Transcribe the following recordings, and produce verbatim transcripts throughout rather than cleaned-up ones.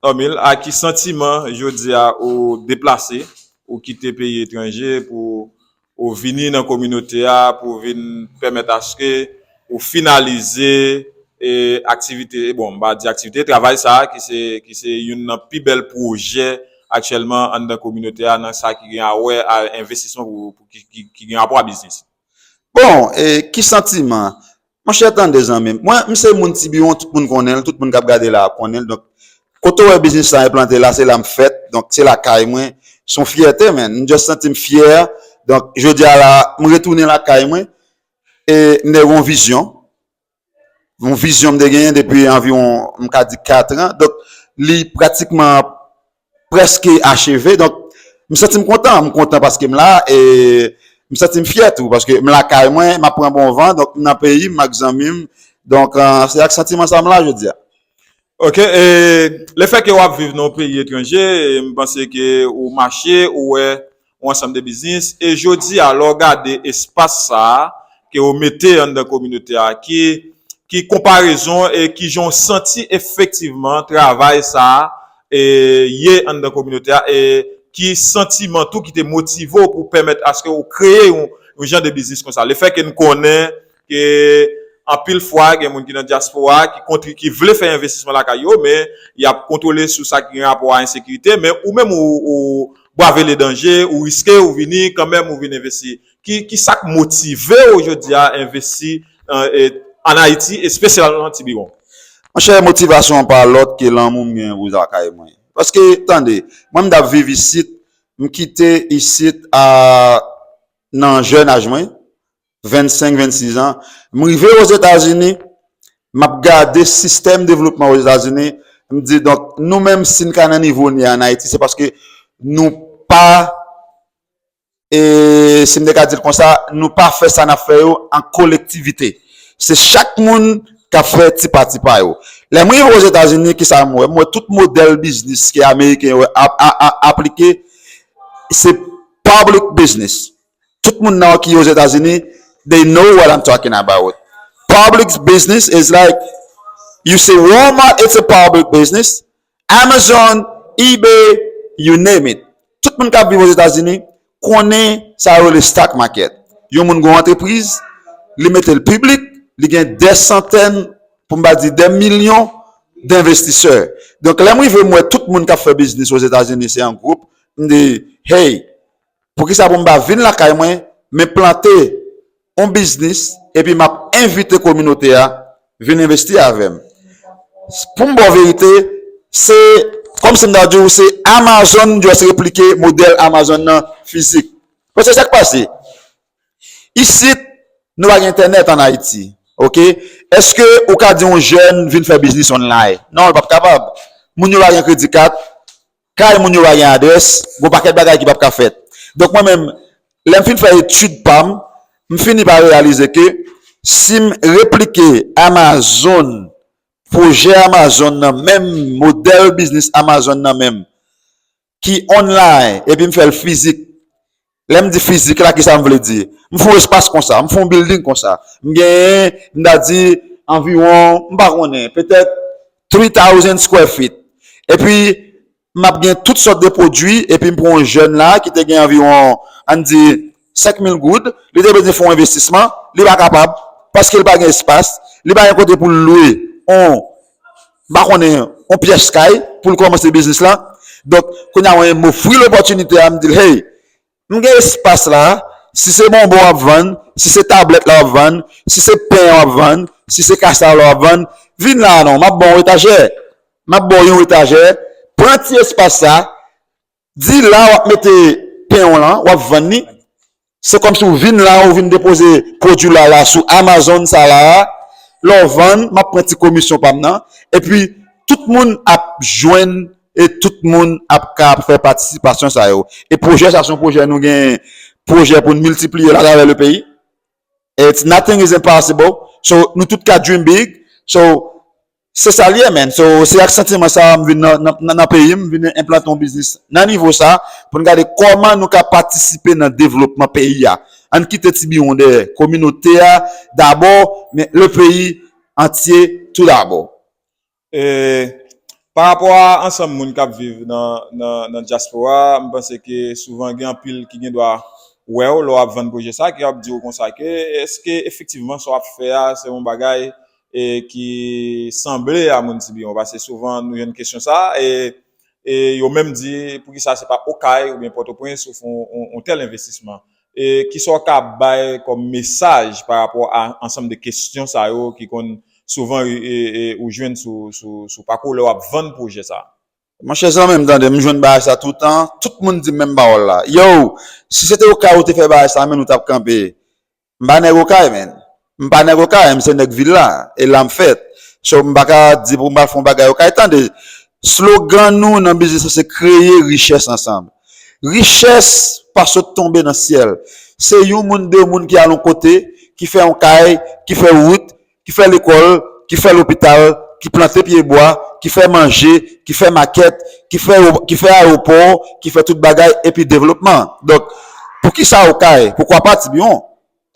Normil, a ki santiman jodi a ou deplase, ou kite peyi etranje pou ou vini nan kominote a, pou vin pèmèt aske ou finalize e aktivite, bon, m pa di aktivite, travay sa a ki se, ki se youn nan pi bèl pwojè aktyèlman anndan kominote a, nan sa ki gen a wè a envestisman pou, pou ki, ki, ki gen rapò a biznis. Bon, e, ki santiman? Monchè, tande zanmi m. Mwen, m se moun Tibiwon, tout moun konnen l, tout moun k ap gade la ap konnen l. Donk, kote w wè biznis sa enplante la, se la m fèt. Donk, se lakay mwen. Se yon fyète, man. M just santi m fyè. Donk, jodi a la, m retounen lakay mwen. E m te gen yon vizyon. Yon vizyon m te genyen depi anviwon, m ka di, kat an. Donk, li pratikman prèske acheve. Donk, m santi m kontan. M kontan paske m la, e m santi m fyè tou, paske m lakay mwen, m ap pran bon van, donk m nan peyi m, m ak zanmi m. Donk, eh, se ak santiman sa m la jodi a. Ok, e lefètke w ap viv nan yon peyi etranje, e m panse ke ou mache, ou wè yon ansanm de biznis, e jodi a, lè w gade espas sa a, ke w mete anndan kominote a, ki, ki konparezon e ki jan w santi efektivman travay sa a e, ye anndan kominote a, e ki santiman tou ki te motive w pou pèmèt aske w kreye yon, yon jan de biznis konsa? Lefètke n konnen ke anpil fwa, gen moun ki nan dyaspora, ki kontri, ki vle fè envestisman lakay yo, men y ap kontwole sou sa ki gen rapò a ensekirite, men ou menm ou, ou brave le danje, ou riske, ou vini, kanmenm ou vin envesti. Ki, ki sa k motive w jodi a envesti an Ayiti, espesyalman Tibiwon? Monchè, motivasyon an pa lòt ke lanmou m gen pou lakay mwen. Paske, tande, mwen m t ap viv isit, m kite isit a nan jèn aj mwen, vennsenk, vennsis an. M rive Ozetazini, m ap gade sistèm devlopman Ozetazini, m di, donk, nou menm, si n ka nan nivo n ye an Ayiti, se paske nou pa, e si m te ka di l konsa, nou pa fè sa n ap fè yo an kolektivite. Se chak moun k ap fè ti pa ti pa yo. Lè m rive Ozetazini, kisa m wè? M wè tout modèl biznis ke Ameriken yo ap, ap, ap aplike, se public business. Tout moun nan ki Ozetazini, they know what I'm talking about. Public business is like, you say Walmart, it's a public business. Amazon, eBay, you name it. Tout moun k ap viv Ozetazini konnen sa yo rele stock market. Yon moun gen yon antrepriz, li mete l piblik, li gen dè santèn, pou m pa di dè milyon, denvestisè. Donk, lè m rive, m wè tout moun k ap fè biznis Ozetazini, se an gwoup, m di, hey, poukisa pou m pa vin lakay mwen, men plante yon biznis, epi m ap envite kominote a vin envesti avè m? Pou m ba w verite, se kòmsi m ta di w, se Amazon just replike modèl Amazon nan fizik. Paske sa k pase? Isit, nou pa gen entènèt an Ayiti, ok? Èske ou ka di yon jèn vin fè biznis online? Non, l p ap kapab. Moun yo pa gen kredi kat, kay moun yo pa gen adrès, gon pakèt bagay ki p ap ka fèt. Donk, mwen menm, lè m fin fè etid pa m, m fini pa reyalize ke si m replike Amazon, pwojè Amazon nan menm, modèl biznis Amazon nan menm, ki online, epi m fè l fizik. Lè m di fizik la, kisa m vle di? M fè yon espas konsa, m fè yon building konsa. M genyen, m ta di, anviwon, m pa konnen, petèt three thousand square feet. Epi, m ap gen tout sòt de pwodui, epi m pran yon jèn la ki te gen anviwon, ann di, senk mil goud, li te bezwen fè yon envestisman, li pa kapab, paske li pa gen espas, li pa gen kote pou l lwe yon, m pa konnen, yon pyès kay pou l kòmanse biznis la. Donk, kounye a mwen, m ofri l opòtinite a, m di l, hey, m gen espas la, si se bonbon w ap vann, si se tablèt la w ap vann, si se pen w ap vann, si se kasal w ap vann, vin la non, m ap ba w yon etajè. M ap ba w yon etajè, pran ti espas sa, di la w ap mete pen w lan, w ap vann li. Se kòmsi w vin la, ou vin depoze pwodui w la, la sou Amazon sa la a. Lè w vann, m ap pran ti komisyon pa m nan. Epi, tout moun ap jwenn e tout moun ap ka ap fè patisipasyon sa yo. E pwojè sa, se yon pwojè nou gen, pwojè pou n miltipliye l atravè le peyi. It's nothing is impossible. So, nou tout ka dream big. So, se sa l ye, man. So, se ak santiman sa a m vin nan, nan, nan, nan peyi m, m vin enplante yon biznis nan nivo sa, pou n gade kòman nou ka patisipe nan devlopman peyi a. Ann kite Tibiwon dèyè. Kominote a dabò, men le peyi antye tou dabò. E, Pa rapò a ansanm moun k ap viv nan, nan, nan dyaspora, m panse ke souvan gen anpil ki gen dwa wè w lè w ap vann pwojè sa, ki ap di w konsa ke èske efektivman sa w ap fè a se yon bagay e ki sanble a moun Tibiyon? Paske souvan nou jwenn kesyon sa, e, e yo menm di, poukisa se pa Okay oubyen Pòtoprens ou fè yon, yon, yon tèl envestisman? E kisa w ka bay kòm mesaj pa rapò a ansanm de kesyon sa yo ki konn souvan e, e, ou jwenn sou, sou, sou pakou lè w ap vann pwojè sa? Monchè zanmi m, tande, m jwenn bagay sa toutan, tout moun di m menm pawòl la. Yo, si se te Okay ou te fè bagay sa, men nou t ap kanpe. M pa nèg Okay, men. M pa nèg Okay, m se nèg vil la. E la m fèt. So, m pa ka di pou m al fè yon bagay Okay. Tande, slogan nou nan biznis lan se kreye richès ansanm. Richès pa sot tonbe nan syèl. Se yon moun, de moun ki al yon kote, ki fè yon kay, ki fè wout, ki fè lekòl, ki fè lopital, ki plante pyebwa, ki fè manje, ki fè makèt, ki fè, ki fè ayewopò, ki fè tout bagay, epi devlopman. Donk, poukisa Okay? Poukwa pa Tibiyon?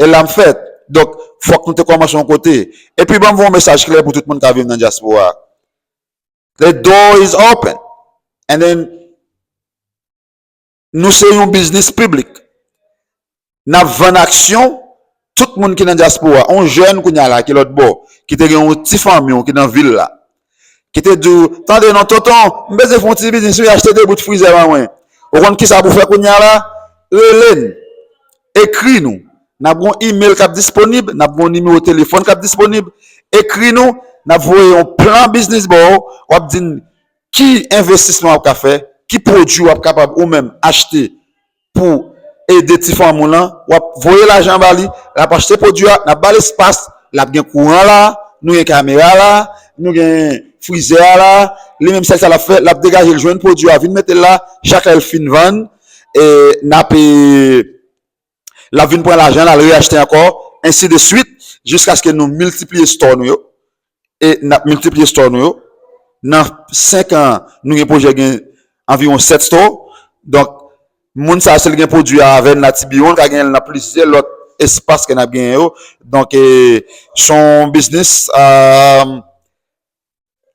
E la m fèt. Donk, fòk nou te kòmanse yon kote. Epi ban m voye yon mesaj klè pou tout moun k ap viv nan dyaspora. The door is open. And then, nou se yon biznis piblik. N ap vann aksyon, tout moun ki nan dyaspora, yon jèn kounye a la ki lòt bò, ki te gen yon ti fanmi w ki nan vil la, ki te di w, tande non tonton, m bezwen fè yon ti biznis wi, achte de bout frizè ban mwen. Ou konn kisa pou fè kounye a la? Rele n, ekri nou. N ap gen yon email k ap disponib, n ap gen yon nimewo telefòn k ap disponib. Ekri nou, n ap voye yon plan biznis ba w, w ap di n ki envestisman w ap ka fè, ki pwodui w ap kapab ou menm achte pou ede ti fanm ou lan, w ap voye lajan ba li, l ap achte pwodui a, n ap ba l espas, l ap gen kouran la, nou gen kamera la, nou gen frizè a la, li menm sèl sa l ap fè, l ap degaje l jwenn pwodui a, vin mete l la, chak lè l fin vann, e n ap, e, l ap vin pran lajan l, al reyachte ankò, ensi de swit, jiskaske nou miltipliye store nou yo, e n ap miltipliye store nou yo. Nan senk an, nou gen pwojè gen anviwon sèt store. Donk, moun sa, si l gen pwodui a avè n la Tibiyon, l ka genyen l nan plizyè lòt espas ke n ap genyen yo. Donk, e, se yon biznis, e,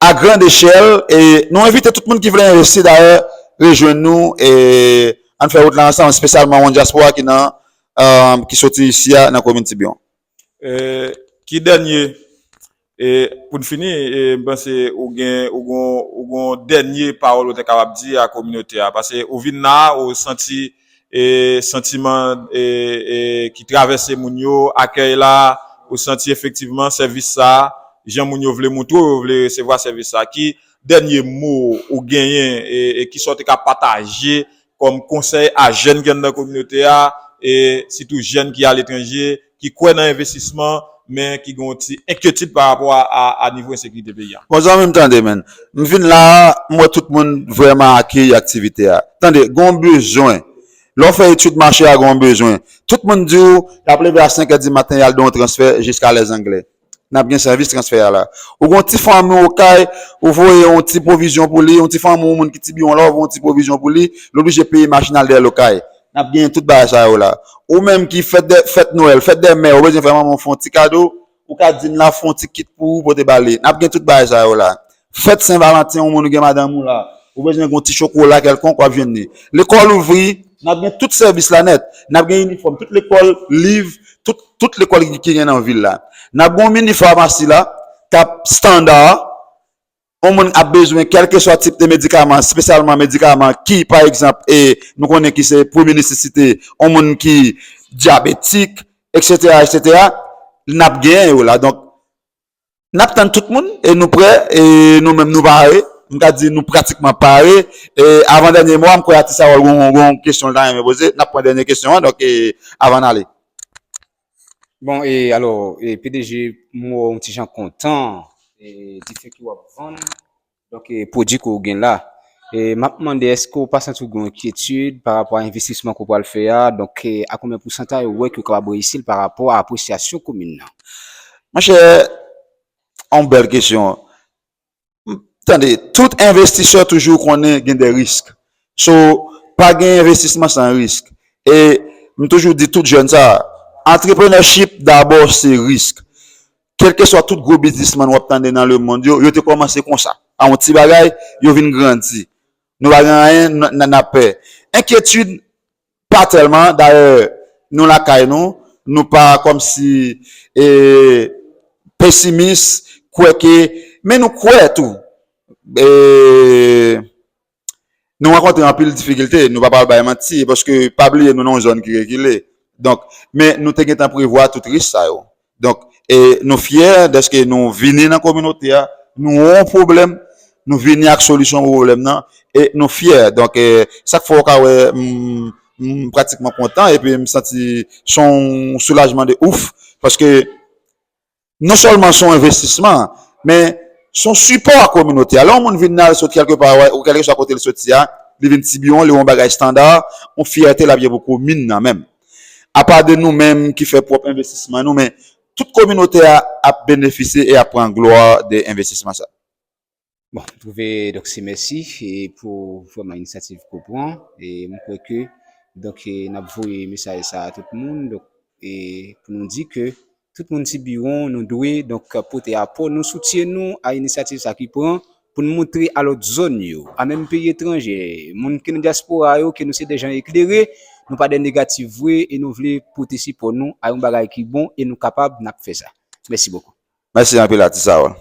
a grande échelle, e nou envite tout moun ki vle envesti, dayè, rejwenn nou, e ann fè wout la ansanm, espesyalman moun dyaspora ki nan, e, ki soti isi a, nan komin Tibiyon. E, ki dènye, e, pou n fini, e, m panse ou gen, ou gon, ou gon dènye pawòl ou te kapab di a kominote a, paske ou vin la, ou santi, e, santiman, e, e, ki travèse moun yo, akèy la, ou santi efektivman sèvis sa, jan moun yo vle montre w, yo vle resevwa sèvis sa. Ki dènye mo ou genyen, e, e kisa w te ka pataje kòm konsèy a jèn ki anndan kominote a, e sitou jèn ki aletranje, ki kwè nan envestisman, men ki gen yon ti enkyetid pa rapò a, a, a nivo ensekirite peyi a? Bon, zanmi m, tande, men. M vin la a, m wè tout moun vrèman akeyi aktivite a. Tande, gen yon bezwen. Lè w fè etid mache a, gen yon bezwen. Tout moun di w, y ap leve a senk è di maten, y al de yon transfè jiska Lèzanglè. N ap gen sèvis transfè a la. Ou gen yon ti fanmi w Okay, ou voye yon ti pwovizyon pou li, yon ti fanmi w, yon moun ki Tibiyon la, ou voye yon ti pwovizyon pou li, l oblije peye machin al dèyè l Okay. N ap genyen tout bagay sa yo la. Ou menm ki fèt dè, fèt Nwèl, fèt dè mè, ou bezwen fè manman w fè yon ti kado, ou ka di n la fè yon ti kit pou ou pote ba li. N ap gen tout bagay sa yo la. Fèt Sen Valanten, yon moun ou gen madanm ou la, ou bezwen gen yon ti chokola kèlkonk, w ap jwenn li. Lekòl ouvri, n ap gen tout sèvis la nèt. N ap gen inifòm, tout lekòl, liv, tout, tout lekòl ki, ki gen nan vil la. N ap gen yon mini famasi la, k ap standa, yon moun ap bezwen kèlkeswa tip de medikaman, espesyalman medikaman ki, pa egzanp, e, nou konnen ki se premye nesesite, yon moun ki dyabetik, etsetera, etsetera, n ap genyen yo la. Donk, n ap tann tout moun, e nou prè, e nou menm nou pare. M ka di nou pratikman pare. E avan dènye mo a, m kwè atis Harold gon, gon kesyon l ta renmen poze. N ap pran dènye kesyon an, donk, e, avan n ale. Bon, e alò, e P D G, m wè w yon ti jan kontan, e difè ke w ap vann, donk, e pwodui ke w gen la. E m ap mande, èske w pa santi w gen yon enkyetid pa rapò a envestisman ke w pral fè a? Donk, e a konbyen pousantay ou wè ke w kapab reyisi l pa rapò a apresyasyon komin nan? Monchè, yon bèl kesyon. Tande, tout envestisè toujou konnen gen de risk. So, pa gen envestisman san risk. E m toujou di tout jèn sa, entrepreneurship dabò se risk. Kèlkeswa tout gwo biznismann w ap tande nan lemonn yo, yo te kòmanse konsa. a yon ti bagay, yo vin grandi. Nou pa gen anyen n ap pè. Enkyetid, pa tèlman. Dayè, nou lakay nou, nou pa kòmsi e, pesimis, kwè ke, men nou kwè tou. E, nou rankontre anpil difikilte, nou pa pral bay manti, paske pa bliye nou nan yon zòn ki rekile. Donk, men nou te gentan prevwa tout risk sa yo. Donk, e nou fyè dèske nou vini nan kominote a, nou wè yon pwoblèm, nou vini ak solisyon pwoblèm nan, e nou fyè. Donk, e, sa k fè w ka wè m, m pratikman kontan, epi m santi se yon soulajman de ouf, paske non sèlman se yon envestisman, men se yon sipò a kominote a. Lè yon moun vin nan, l sot kèlkepa, ou kèlkeswa kote l soti a, li vin Tibiwon, li wè yon bagay estanda, yon fyète l ap ye pou komin nan menm. Apa de nou menm ki fè pwòp envestisman nou, men tout kominote a ap benefisye e ap pran glwa de envestisman sa. Bon, m twouve, donk, se mèsi e pou vrèman inisyativ ke w pran. E m kwè ke, donk, e n ap voye mesaj sa a tout moun, donk, e pou nou di ke tout moun Tibiwon, nou dwe, donk, pote apò nou, soutyen nou a inisyativ sa ki pran pou n montre a lòt zòn yo, a menm peyi etranje, moun ki nan dyaspora yo, ke nou se de jan eklere, nou pa de negatif vre, e nou vle pote sipò nou a yon bagay ki bon, e nou kapab, n ap fè sa. Mèsi bokou. Mèsi anpil, atis Harold.